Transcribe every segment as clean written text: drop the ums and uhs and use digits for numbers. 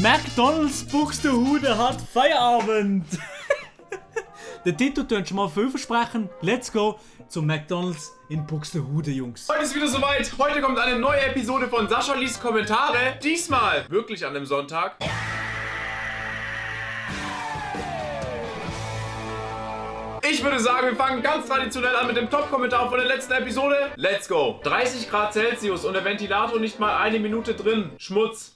McDonald's Buxtehude hat Feierabend. Der Titel tönt schon mal vielversprechend. Let's go zum McDonald's in Buxtehude, Jungs. Heute ist wieder soweit. Heute kommt eine neue Episode von Sascha liest Kommentare. Diesmal wirklich an einem Sonntag. Ich würde sagen, wir fangen ganz traditionell an mit dem Top-Kommentar von der letzten Episode. Let's go. 30 Grad Celsius und der Ventilator nicht mal eine Minute drin. Schmutz.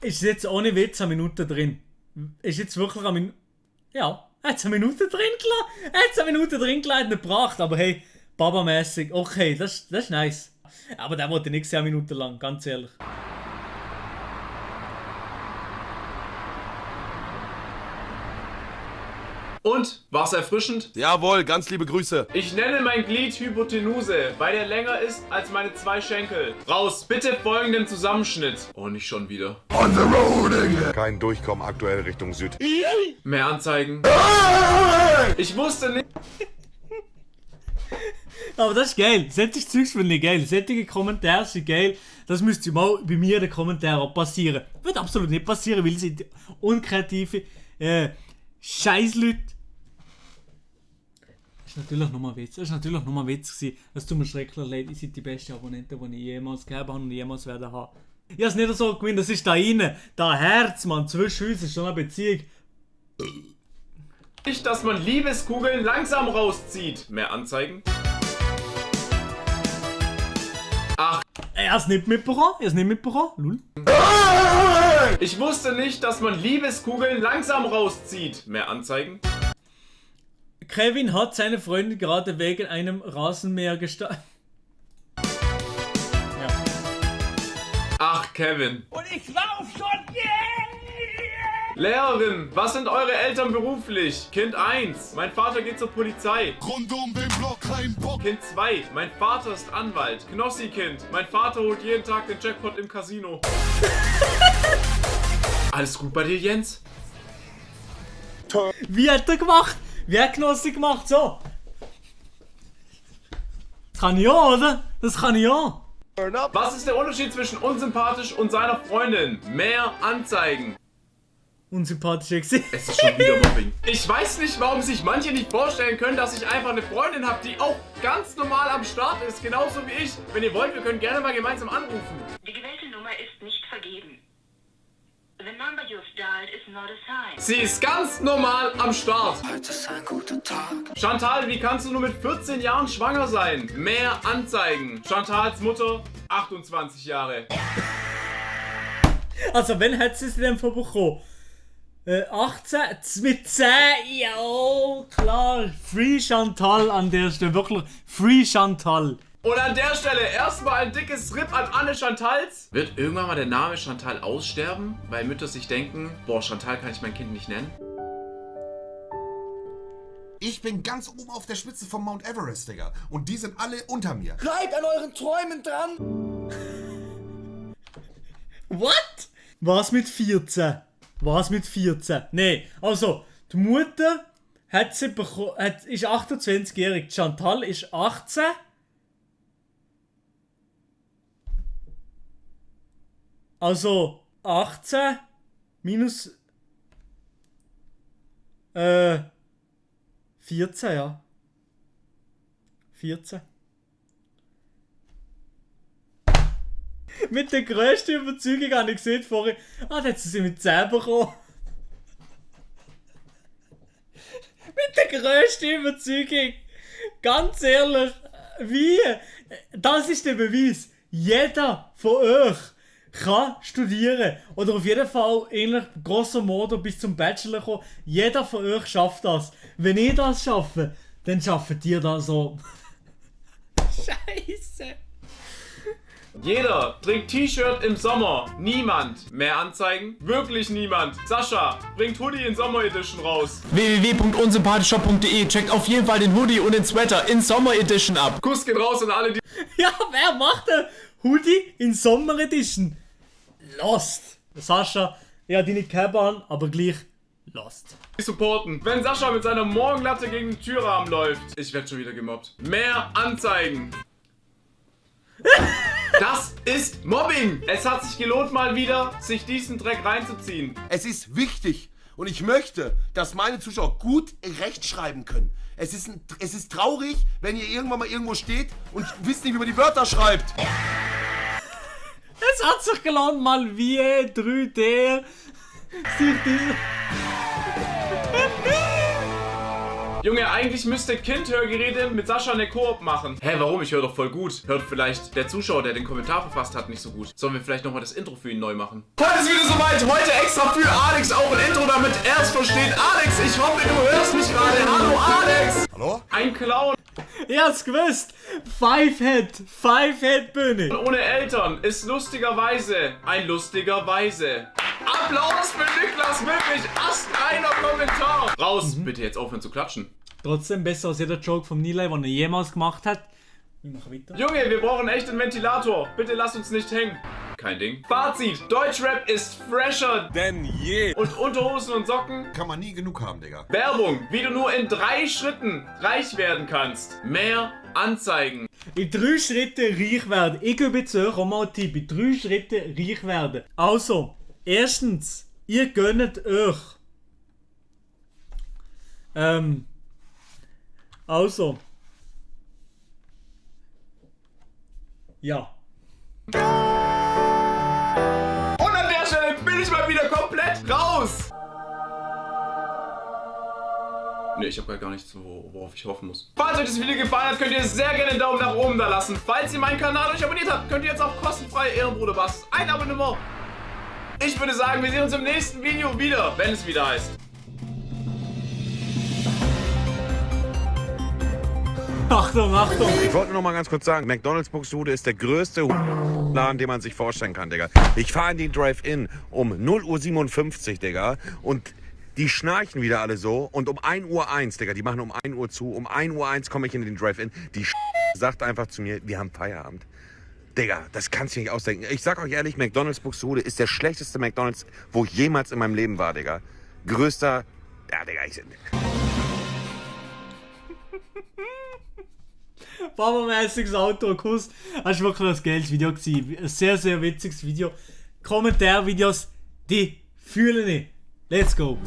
Ist jetzt ohne Witz eine Minute drin. Ist jetzt wirklich eine Minute. Ja, er hat eine Minute drin gelassen. Er hat eine Minute drin gelassen, nicht gebracht. Aber hey, Baba-mäßig. Okay, das ist nice. Aber der wollte nicht 10 Minuten lang, ganz ehrlich. Und, war's erfrischend? Jawohl, ganz liebe Grüße. Ich nenne mein Glied Hypotenuse, weil der länger ist als meine 2 Schenkel. Raus, bitte folgenden Zusammenschnitt. Oh, nicht schon wieder. On the road again. Kein Durchkommen aktuell Richtung Süd. Mehr Anzeigen. Ich wusste nicht... Aber das ist geil. Solche Zeugs finde ich geil. Solche Kommentare sind geil. Das müsste mal bei mir in den Kommentaren auch passieren. Wird absolut nicht passieren, weil sie sind unkreative Scheißleute. Das ist natürlich nochmal ein Witz. Das war natürlich nochmal ein Witz gewesen. Es tut mir schrecklich leid. Ihr seid die beste Abonnenten, die ich jemals gegeben habe und jemals werde haben. Ich habe es nicht so gemeint. Das ist da rein. Da Herz, Mann. Zwischen uns ist schon eine Beziehung. Nicht, dass man Liebeskugeln langsam rauszieht. Mehr Anzeigen. Ach. Er hat es nicht mitbekommen. Er hat es nicht mitbekommen. Lul. Ich wusste nicht, dass man Liebeskugeln langsam rauszieht. Mehr Anzeigen. Kevin hat seine Freundin gerade wegen einem Rasenmäher gestartet. Ja. Ach, Kevin. Und ich lauf schon, yeah! Lehrerin, was sind eure Eltern beruflich? Kind 1, mein Vater geht zur Polizei. Rund um den Block kein Bock. Kind 2, mein Vater ist Anwalt. Knossi-Kind, mein Vater holt jeden Tag den Jackpot im Casino. Alles gut bei dir, Jens? Wie hat er gemacht? Wie hat Knossi gemacht? So. Das kann ich auch, oder? Das kann ich auch. Was ist der Unterschied zwischen unsympathisch und seiner Freundin? Mehr Anzeigen. Unsympathische gesehen. Es ist schon wieder Mobbing. Ich weiß nicht, warum sich manche nicht vorstellen können, dass ich einfach eine Freundin habe, die auch ganz normal am Start ist, genauso wie ich. Wenn ihr wollt, wir können gerne mal gemeinsam anrufen. Die gewählte Nummer ist nicht vergeben. The number you've dialed is not assigned. Sie ist ganz normal am Start. Heute ist ein guter Tag. Chantal, wie kannst du nur mit 14 Jahren schwanger sein? Mehr Anzeigen. Chantals Mutter, 28 Jahre. Also, wenn hat sie es denn vorbekommen? 18, mit 10, ja, klar. Free Chantal an der Stelle, wirklich Free Chantal. Und an der Stelle erstmal ein dickes RIP an alle Chantals. Wird irgendwann mal der Name Chantal aussterben? Weil Mütter sich denken, boah, Chantal kann ich mein Kind nicht nennen. Ich bin ganz oben auf der Spitze vom Mount Everest, Digga. Und die sind alle unter mir. Bleibt an euren Träumen dran! What? Was mit 14? Was mit 14? Nee, also, die Mutter hat sie ist 28-jährig. Chantal ist 18. Also, 18 minus 14, ja. 14. Mit der grössten Überzeugung habe ich gesehen vorher, da hat sie mit 10 bekommen. Mit der grössten Überzeugung. Ganz ehrlich, wie? Das ist der Beweis. Jeder von euch kann studieren. Oder auf jeden Fall ähnlich grosso modo bis zum Bachelor kommen. Jeder von euch schafft das. Wenn ich das schaffe, dann schafft ihr das so. Scheiße. Jeder trägt T-Shirt im Sommer. Niemand. Mehr Anzeigen? Wirklich niemand. Sascha, bringt Hoodie in Sommer Edition raus. www.unsympathischer.de. Checkt auf jeden Fall den Hoodie und den Sweater in Sommer Edition ab. Kuss geht raus an alle, die... Ja, wer macht ein Hoodie in Sommer Edition? Lost. Sascha, ja, deine Cap an, aber gleich lost. supporten. Wenn Sascha mit seiner Morgenlatte gegen den Türrahmen läuft. Ich werde schon wieder gemobbt. Mehr Anzeigen. Das ist Mobbing. Es hat sich gelohnt, mal wieder sich diesen Dreck reinzuziehen. Es ist wichtig und ich möchte, dass meine Zuschauer gut rechtschreiben können. Es ist traurig, wenn ihr irgendwann mal irgendwo steht und wisst nicht, wie man die Wörter schreibt. Es hat sich gelohnt, mal wie 3D sich diese... Junge, eigentlich müsste Kindhörgeräte mit Sascha eine Koop machen. Hä, warum? Ich höre doch voll gut. Hört vielleicht der Zuschauer, der den Kommentar verfasst hat, nicht so gut. Sollen wir vielleicht nochmal das Intro für ihn neu machen? Heute ist wieder soweit. Heute extra für Alex auch ein Intro, damit er es versteht. Alex, ich hoffe, du hörst mich gerade. Hallo, Alex. Hallo? Ein Clown Ihr habt's gewusst. Five-Head-Bühne. ohne Eltern ist lustigerweise ein lustiger Weise. Applaus für Niklas, wirklich astreiner Kommentar. Raus, bitte jetzt aufhören zu klatschen. Trotzdem besser als jeder Joke vom Nilay, den er jemals gemacht hat. Wir machen weiter. Junge, wir brauchen echt einen Ventilator. Bitte lass uns nicht hängen. Kein Ding. Fazit. Deutschrap ist fresher Denn je. und Unterhosen und Socken. Kann man nie genug haben, Digga. Werbung, wie du nur in 3 Schritten reich werden kannst. Mehr Anzeigen. In 3 Schritten reich werden. Ich gebe jetzt euch auch mal einen Tipp. In 3 Schritten reich werden. Also, erstens, ihr gönnt euch. Also. Ja. Und an der Stelle bin ich mal wieder komplett raus. Ne, ich habe gar nichts, worauf ich hoffen muss. Falls euch das Video gefallen hat, könnt ihr sehr gerne einen Daumen nach oben da lassen. Falls ihr meinen Kanal nicht abonniert habt, könnt ihr jetzt auch kostenfrei Ehrenbruder Bass ein Abonnement. Ich würde sagen, wir sehen uns im nächsten Video wieder, wenn es wieder heißt. Achtung, Achtung. Ich wollte nur noch mal ganz kurz sagen, McDonald's Buxtehude ist der größte Laden, den man sich vorstellen kann, Digga. Ich fahre in die Drive-In um 0:57 Uhr, Digga, und die schnarchen wieder alle so. Und um 1:01 Uhr, Digga, die machen um 1 Uhr zu. Um 1:01 Uhr komme ich in den Drive-In. Die sagt einfach zu mir, wir haben Feierabend. Digga, das kannst du nicht ausdenken. Ich sag euch ehrlich, McDonald's Buxtehude ist der schlechteste McDonald's, wo ich jemals in meinem Leben war, Digga. Größter... Ja, Digga, Babamäßiges Auto, Kuss. Das war wirklich ein geiles Video gewesen. Ein sehr, sehr witziges Video. Kommentarvideos, die fühlen ich. Let's go.